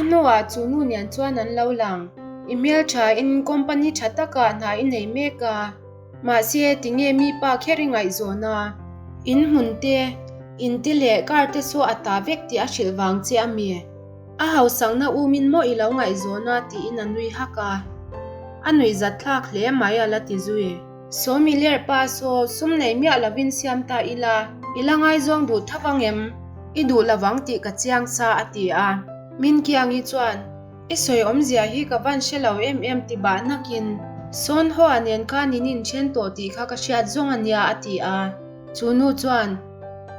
hnuah chu nu nen chuan an lo lang. I hmelthain company tha takah hna i nei mek a. Mahse, tinge mi pa kher i ngaihzawn a? In hmun te, in te leh car te saw a ta vek tih a hrilh vang che a mi? A hausakna umin maw i lo ngaihzawn a? tiin a nui hak a. A nuihzat thlak hle mai a la ti zui. Sawmi ler pa saw sum nei miah lovin siam ta ila, i la ngaizawng duh tho vang em? I duh lovang tih ka chiang sa a ti a. Minkiangi chuan, I sawi awmzia hi ka van hre lo em em ti bah nakin, Sawn Hoa nen khan in inthen tawh tih kha ka hriat zawng a nia a ti a. Chu nu chuan,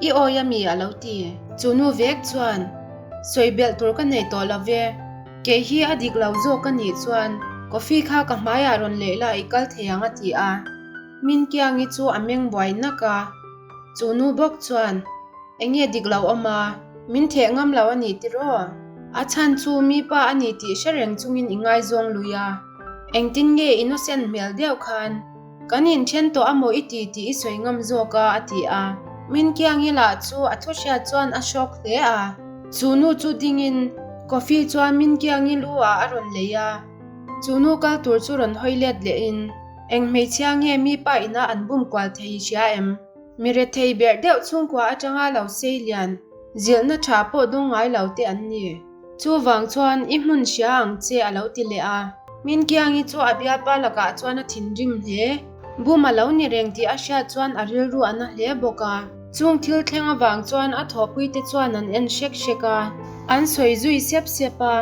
I awi a mi a lo ti. Chu nu vek chuan, Sawi belh tur ka nei tawh lo ve. Kei hi a dik lo zawk ka nih chuan coffee kha ka hmaiah rawn leh la i kal thei ang a ti a. Minkiangi chu a meng buai nak a. Chu nu bawk chuan, Enge dik lo awm a? Min theh ngam lo a ni tiraw? A chhan chu mi pa a ni tih hre reng chungin i ngaizawng lui a. Engtin nge innocent hmel deuh khan kan inthen tawh a maw i ti tih i sawi ngam zawk a a ti a. Minkiangi lah chu a thu hriat chuan a hrawk hle a. Chu nu chu dingin coffee chuan Minkiangi lu ah a rawn lei a. Chu nu kal tur chu rawn hawi let lehin, Eng hmeichhia nge mi pa ina an bum kual thei i hria em? Mi rethei berh deuh chhungkua atanga lo sei lian, zilhna tha pawh dawng ngai lo te an ni. Chuvang chuan i hmun hria ang che a lo ti leh a. Minkiangi chu a bialpa lakah chuan a thinrim hle. Bum a lo ni reng tih a hriat chuan a rilru a na hle bawk a. Chung thil thleng avang chuan a thawhpuite chuan an en hrek hrek a, an sawi zui sep sep a.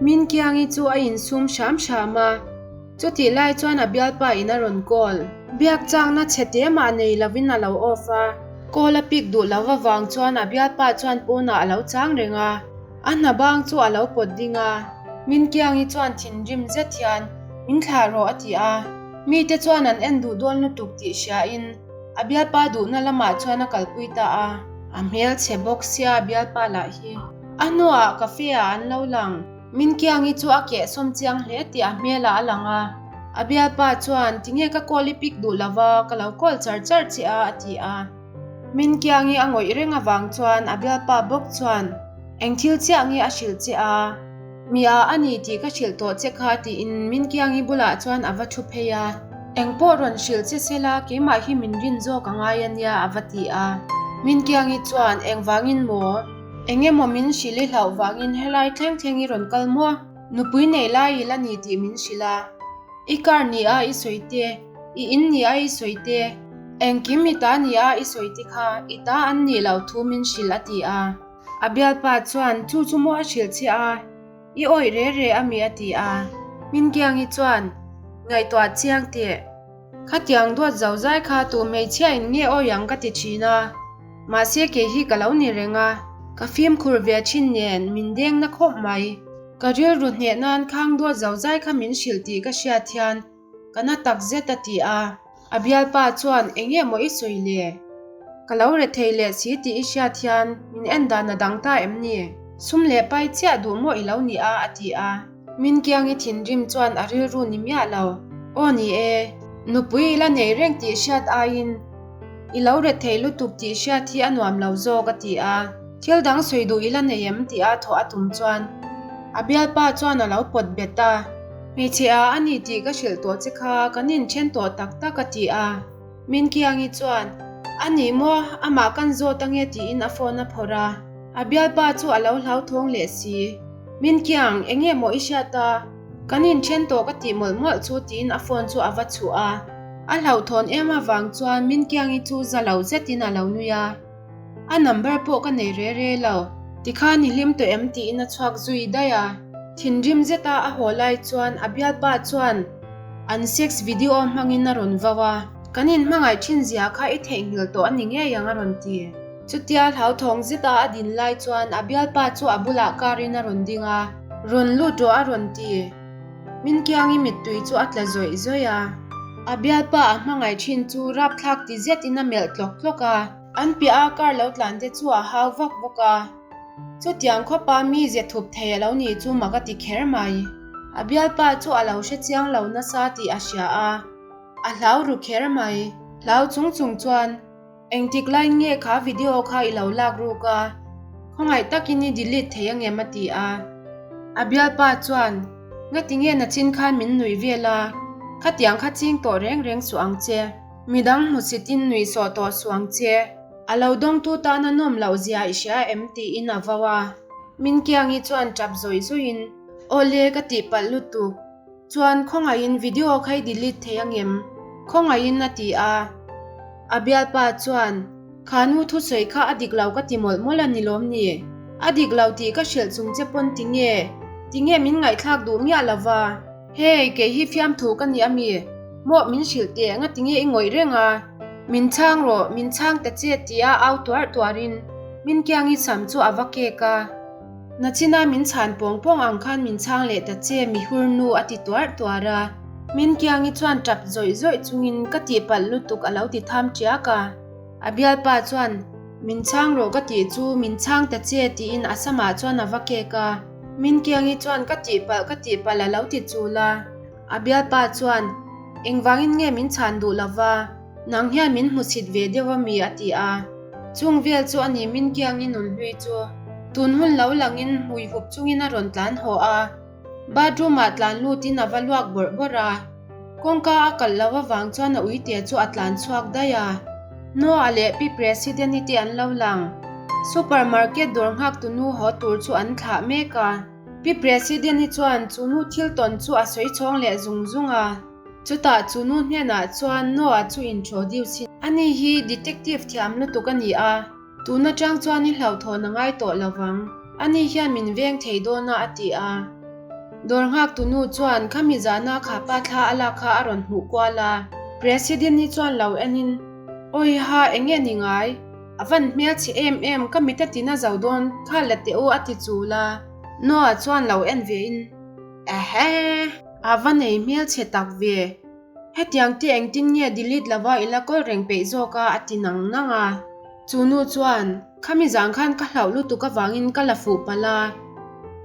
Minkiangi chu a insum hram hram a. Chutih lai chuan a bialpa in a rawn call. Biak chakna chhe te mah nei lovin a lo off a. Call a pick duh lo avang chuan a bialpa chuan pawnah a lo chang reng a. A hna bang chu a lo pawt ding a. Minkiangi chuan thinrim zet hian, Min thlah rawh a ti a. Mite chuan an en duh dawn lutuk tih hriain a bialpa duhna lamah chuan a kalpui ta a. A hmelchhe bawk sia a bialpa lah hi. A hnuah cafe ah an lo lang. Minkiangi chu a kehsawm chiang hle tih a hmelah a lang a. A bialpa chuan, Tinge ka call i pick duh lova, ka lo call char char che a, a ti a. Minkiangi a ngawih reng avang chuan a bialpa bawk chuan, Eng thil chiah nge a hrilh che a? Mi a a ni tih ka hrilh tawh che kha tiin Minkiangi bulah chuan a va thu phei a. Eng pawh rawn hrilh che se la, keimah hi min rin zawk a ngai a nia, a va ti a. Minkiangi chuan, Engvangin maw? Eng emaw min hrilh i hlauh vangin helai thleng thleng i rawn kal maw? Nupui nei lai i la ni tih min hrilh a. I car ni a i sawi te, i in ni a i sawi te, engkim i ta ni a i sawi te kha i ta an nih loh thu min hrilh a ti a. A bialpa chuan chu chu maw a hrilh che a, i awih re re a mi a ti a. Minkiangi chuan, Ngaihtuah chiang teh. Khatiang duat zo zai kha tu hmeichhia in nge awi ang ka ti thin a, mahse kei hi ka lo ni reng a, ka fimkhur ve thin nen min deng na khawp mai. Ka rilru hneh nan khang duat zo zai kha min hrilh tih ka hriat hian ka na tak zet a ti a, a bialpa chuan eng nge maw i sawi le? Ka lo rethei leh si tih i hriat hian min en dan a dang ta em ni? Sum leh pai chiah duh maw i lo ni a a ti a. Minkiangi thinrim chuan a rilru ni miah lo. Aw ni e, nupui i la nei reng tih hriat aiin i lo ret thei lutuk tih hriat hi a nuam lo zawk a ti a. Thil dang sawi duh i la nei em tih a thawh a tum chuan a bialpa chuan a lo pawt bet a. Hmeichhe a a ni tih ka hrilh tawh che kha kan inthen tawh tak tak a ti a. Minkiangi chuan, A ni maw, amah kan zawt ange tiin a phone a phawrh a. A bialpa chu a lo hlauthawng leh si. Minkiang, eng nge maw i hriat a? Kan inthen tawh ka tih mawlh mawlh chu tiin a phone chu a va chhuh a. A hlauhthawn em avang chuan Minkiangi chu za lo zetin a lo nui a. A number pawh ka nei re re lo. Tikhan i hlim tawh em tiin a chhuak zui daih a. Thinrim zeta a haw lai chuan a bialpa chuan an sex video hmangin a rawn vau a. Kan inhmangaih thin zia kha i theihnghilh tawh a ni ngei ang a rawn ti. Chutia hlauthawng zeta a din lai chuan a bialpa chu a bulah karin a rawn ding a. Rawn lut rawh a rawn ti. Minkiangi mittui chu a tla zawih zawih a. A bialpa a hmangaih thin chu rapthlak ti zetin a melh tlawk tlawk a. An piah a car lo tlan te chu a hau vak vak a. Chutiang khawpa mi ze thup thei a lo nih chu mak a ti kher mai. A bialpa chu a lo hre chiang lo nasa tih a hria a, a hlau ru kher mai. Hlau chung chung chuan engtik lai nge kha video kha i lo lak ruk a, khawngaih takin i delete thei angem a ti a. A bialpa chuan, Ngatinge nachin khan min nuih vel a, khatiang kha ching tawh reng reng suh ang che. Midang hmusitin nuih sawh tawh suh ang che. A lo dawngtu tana nawm loh zia i hria em? tiin a vau a. Min Kiangi chuan tap zawih zawihin, Awle ka tihpalh lutuk. Chuan khawngaihin video kha i delete thei angem? Khawngaihin a ti a. A bialpa chuan, Kha nu thusawi kha a dik lo ka ti mawlh mawlh a ni lawm ni? A dik lo tih ka hrilh chung che pawn ti nge? Ti nge min ngaihthlak duh miah lo va? Hey, kei hi fiamthu ka ni ami? Mawh min hrilh teh, nga ti nge i ngawih reng a? Min chhang rawh, min chhang ta che tia au tuarh tuarhin min kiangi sam chu a va kek a. Nachina min chhan pawng pawng ang khan min chhang leh ta che mihur nu a ti tuarh tuarh a. Min kiangi chuan tap zawih zawih chungin ka tihpalh lutuk a lo ti tham tiak a. A bialpa chuan, Min chhang rawh ka tih chu min chhang ta che tiin a samah chuan a va kek a. Min kiangi chuan ka tihpalh ka tihpalh a lo ti chul a. A bialpa chuan, Engvangin nge min chhan duh lova? Nang hian min hmuchhit ve deuh a mi? a ti a. Chung vel chu a ni min kiangi nunhlui chu. Tun hun lo langin hmui hup chungin a rawn tlan haw a. Bathroom ah tlan lutin a va luak bawrh bawrh a, kawngka a kalh loh avang chuan a uite chu a tlan chhuak daih a. Noah leh Pi President-i te an lo lang. Supermarket dawr nghak tunu haw tur chu an thlah mek a. Pi President-i chuan chu nu thil tawn chu a sawi chhawng leh zung zung a. Chutah chu nu hnenah chuan Noah chu introduce in. Ani hi detective thiam lutuk a ni a. Tun atang chuan i hlauhthawn a ngai tawh lo vang. Ani hian min veng thei dawn a a ti a. Dawr nghak tunu chuan khami zahna khapa thla a lak kha a rawn hmuh kual a. President-i chuan lo enin, Awiha, eng nge ni ngai? A van hmel chhe em em, ka mit a tina zo dawn, kha la teh u a ti chul a. Noah chuan lo en vein, Ehe! A va nei hmel chhe tak ve. Hetiang te engtin nge delete lova i la kawl reng peih zawk a a ti nang nang a. Chu nu chuan, Khami zang khan ka hlauh lutuk avangin ka la fuh palh a,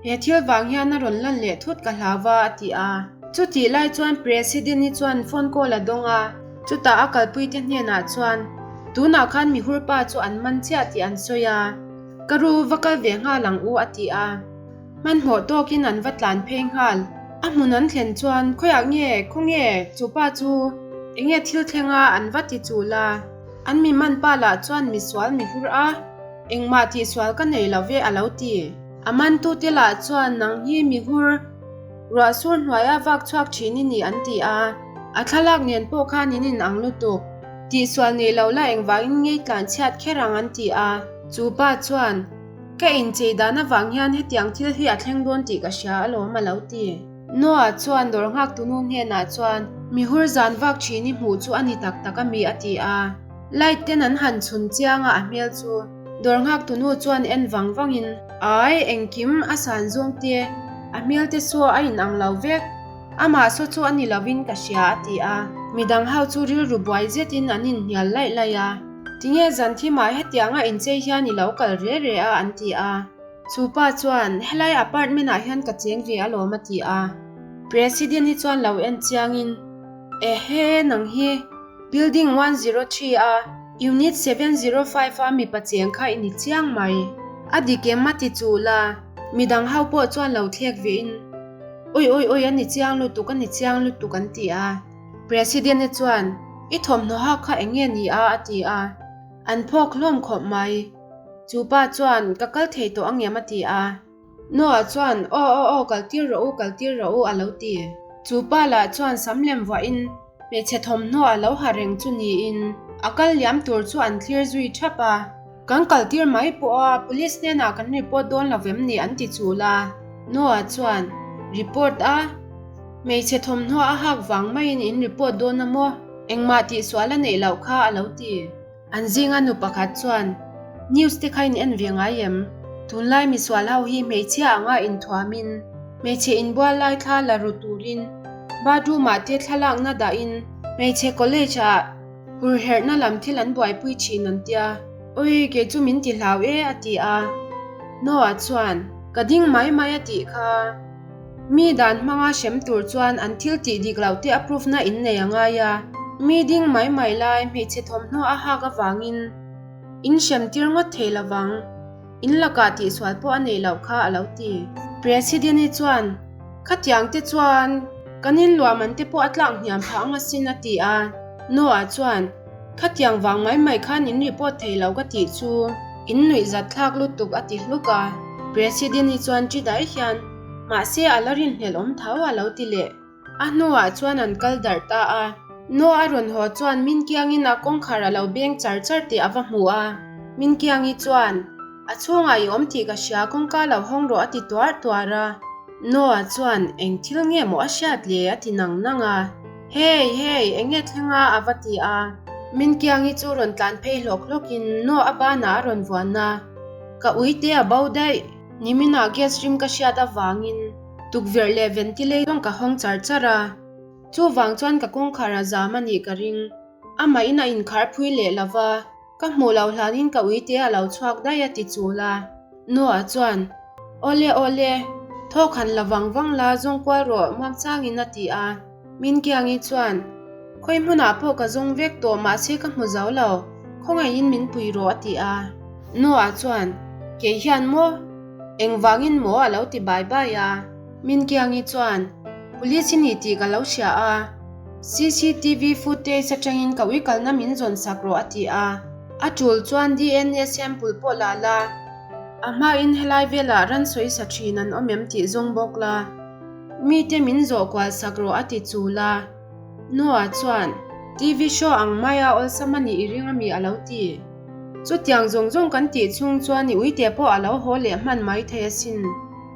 he thil vang hian a rawn lan leh thut ka hlau va a ti a. Chutih lai chuan President-i chuan phone call a dawng a, chutah a kalpuite hnenah chuan, Tunah khan mihur pa chu an man chiah tih an sawi a, ka ru va kal ve nghal ang u a ti a. Hmanhmawh tawkin an va tlan phei nghal. A hmun an thlen chuan khawiah nge, khawnge, chu pa chu enge thil thleng a an va ti chul a. An mi man pa lah chuan misual mi hur a, engmah tihsual ka nei lo ve a lo ti. A mantute lah chuan nang hi mi hur, ruah sur hnuaia vak chhuak thin i ni an ti a. A thlalak nen pawh khan in inang lutuk. Tihsual nei lo la engvangin ngei tlan chhiat kher ang an ti a. Chu pa chuan. Ka inchei dan avang hian hetiang thil hi a thleng dawn tih ka hria alawm a lo ti. Noah chuan dawr nghak tunu hnenah chuan mihur zan vak thin i hmuh chu a ni tak tak ami a ti a. Light ten an han chhun chiang a a hmel chu. Dawr nghak tunu chuan en vang vangin. Ai, engkim a san zawng te, a hmel te saw a inang lo vek. Amah saw chu a ni lovin ka hria a ti a. Midang ho chu rilru buai zetin an inhnial laih laih a. Tinge zan thimah hetianga inchei hian i lo kal re re a an ti a. Chu pa chuan, Helai apartment ah hian ka cheng ve alawm a ti a. President hi chuan lo en chiangin, Ehe, nang hi Building 103 a Unit 705 a mipa cheng kha i ni chiang mai. A dik em a ti chul a. Midang ho pawh chuan lo thlek vein, Oi oi oi a ni chiang lutuk a ni chiang lutuk an ti a. President-e chuan, I thawmhnaw hak kha eng nge ni a? a ti a. An phawk hlawm khawp mai. Chu pa chuan, Ka kal thei tawh angem? a ti a. Noah chuan, Aw aw aw, kal tir rawh u, kal tir rawh u a lo ti. Chu pa lah chuan sam lem vuahin hmeichhe thawmhnaw a lo ha reng chu niin a kal liam tur chu an thlir zui thap a. Kan kal tir mai pawh a, police hnenah kan report dawn lo vem ni an ti chul a. Noah chuan, Report a? Hmeichhe thawmhnaw a hak vang maiin in report dawn a maw? Engmah tihsual a neih loh kha a lo ti. An zinga nu pakhat chuan, News te kha in en ve ngai em? Tunlai misual ho hi hmeichhia anga inthuamin, hmeichhe inbual lai thla la ru turin bathroom ah te thlalakna dahin hmeichhe college ah Hurherhna lam thil an buaipui thin an tia. Oi, kei chu min ti hlau e a ti a. Noah chuan, Ka ding mai mai a tih kha. Mi dan hmanga hrem tur chuan an thil tih dik loh te a proof na in nei a ngai a. Mi ding mai mai lai hmeichhe thawmhnaw a hak avangin in hrem tir ngawt thei lovang. In lakah tihsual pawh a neih loh kha a lo ti. President-i chuan, Khatiang te chuan kan inluah man te pawh a tlak hniam phah ang asin a ti a. Noah chuan, Khatiang vang mai mai khan in report thei lo ka tih chu in nuih zat thlak lutuk a ti hluk a. President-i chuan ṭi dai hian, Mahse a la rinhlelh awm tho a lo ti leh. A hnuah chuan an kal darh ta a. Noah a rawn haw chuan Minkiangin a kawngkhar a lo beng char char tih a va hmu a. Minkiangi chuan, A chhungah i awm tih ka hria, kawngka lo hawng rawh a ti tuar tuar a. Noah chuan, Eng thil nge maw a hriat le? a ti nang nang a. Hey, hey, eng nge thleng a? a va ti a. Minkiangi chu rawn tlan phei hlawk hlawkin Noah a banah a rawn vuan a. Ka uite a bo daih. Niminah gas rim ka hriat avangin tukverh leh ventilator ka hawng char char a, chuvang chuan ka kawngkhar a zam a nih ka ring. Amah in a inkhar phui leh lo va, ka hmuh loh hlanin ka uite a lo chhuak daih a ti chul a. Noah chuan, Awle awle, thawk han la vang vang la, zawng kual rawh muangchangin a ti a. Minkiangi chuan, Khawi hmunah pawh ka zawng vek tawh mahse ka hmu zo lo, khawngaihin min pui rawh a ti a. Noah chuan, Kei hian maw? Engvangin maw a lo ti bai bai a. Minkiangi chuan, Police i ni tih ka lo hria a, CCTV footage atangin ka ui kalna min zawn sak rawh a ti a. A tul chuan DNA sample pawh la la, a hmain helai velah ran sawi sa thin an awm em tih zawng bawk la. Mite min zawh kual sak rawh a ti chul a. Noah chuan, TV show ang maia awlsam a nih i ring ami a lo ti. Chutiang zawng zawng kan tih chhung chuan i uite pawh a lo haw leh hman mai thei asin.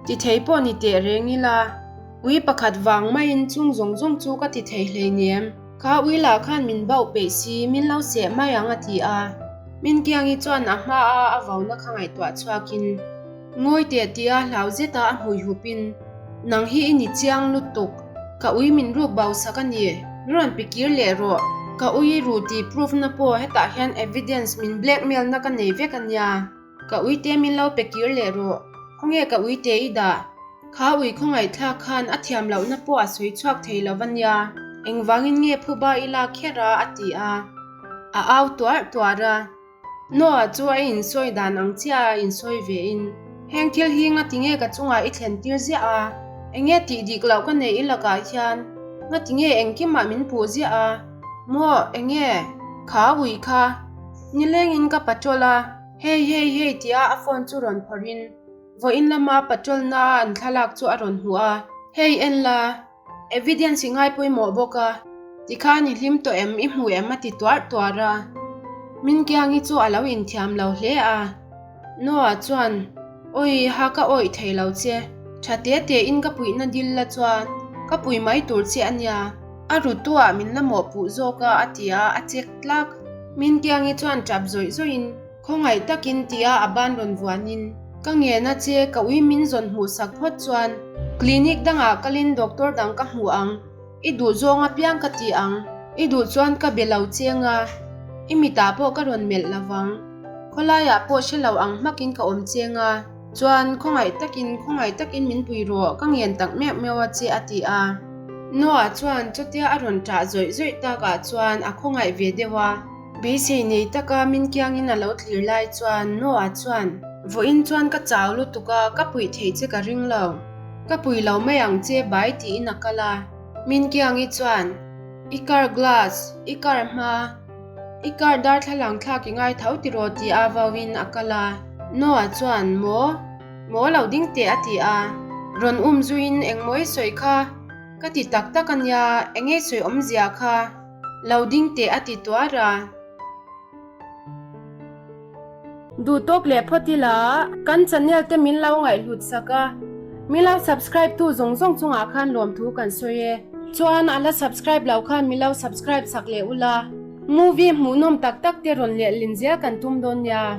Ti thei pawh ni teh reng ila, ui pakhat vang maiin chung zawng zawng chu ka ti thei hleinem. Kha ui lah khan min bauh peih si, min lo seh mai ang a ti a. Minkiangi chuan a hma a a vauna kha ngaihtuah chhuakin, Ngawi teh tia hlau zeta a hmui hupin, Nang hi i ni chiang lutuk, ka ui min ruk bau sak a ni, min rawn pe kir leh rawh, ka ui i ru tih proof na pawh hetah hian evidence min blackmail na ka nei vek a nia, ka ui te min lo pe kir leh rawh, khawnge ka ui te i dah? Kha ui khawngaihthlak khan a thiam lohna pawh a sawi chhuak thei lo a nia, engvangin nge phuba i lak kher a? a ti a, a au tuarh tuarh a. Noah chu a insawi dan ang chiah a insawi ve in, Heng thil hi ngati nge ka chungah i thlen tir ziah a? Enge tih dik loh ka neih i lakah hian ngati nge engkimah min puh ziah a? Maw, enge? Kha ui kha. Nilengin ka patrol a, hei hei hei tia a phone chu rawn phawrh in, vawiin lama patrol na a an thlalak chu a rawn hmuh a, Hei en la. Evidence i ngai pawimawh bawk a, tikhan i hlim tawh em, i hmu em a ti tuarh tuarh a. Minkiangi chu a lo inthiam lo hle a. Noah chuan, Awi, ha ka awih thei lo che, tha te te in ka puihna dil la chuan ka pui mai tur che a nia, a rutuah min la mawhpuh zawk a a ti a, a chek tlak. Minkiangi chuan tap zawih zawih in, Khawngaih takin tia a ban rawn vuanin, Ka ngen a che, ka ui min zawn hmuh sak phawt chuan clinic dangah kalin doctor dang ka hmu ang, i duh zawng apiang ka ti ang, i duh chuan ka be lo cheng a, i mitah pawh ka rawn melh lo vang, khawlaiah pawh hre lo ang hmakin ka awm cheng a, chuan khawngaih takin, khawngaih takin min pui rawh, ka ngen tak meuh meuh a che a ti a. Noah chuan chutia a rawn ṭah zawih zawih takah chuan a khawngaih ve deuh a. Beisei nei taka min kiangin a lo thlir lai chuan Noah chuan, Vawiin chuan ka chau lutuk a, ka puih theih che ka ring lo. Ka pui lo mai ang che bai tiin a kal a. Min kiangi chuan, I car glass, i car hma, i car darthlalang thlak i ngai tho tiraw ti a vauin a kal a. Noah chuan, Maw? Maw lo ding teh a ti a. Rawn um zuiin engmaw i sawi kha? Ka ti tak tak a nia, enge i sawi awmzia kha? Lo ding teh a ti tuar a. Duh tawk leh phawt ila kan channel te min lo ngaihhlut sak a, min lo subscribe tu zawng zawng chungah khan lawmthu kan sawi e. Chuan a la subscribe loh khan min lo subscribe sak leh ula, movie hmuhnawm tak tak te rawn lehlin zel kan tum dawn nia.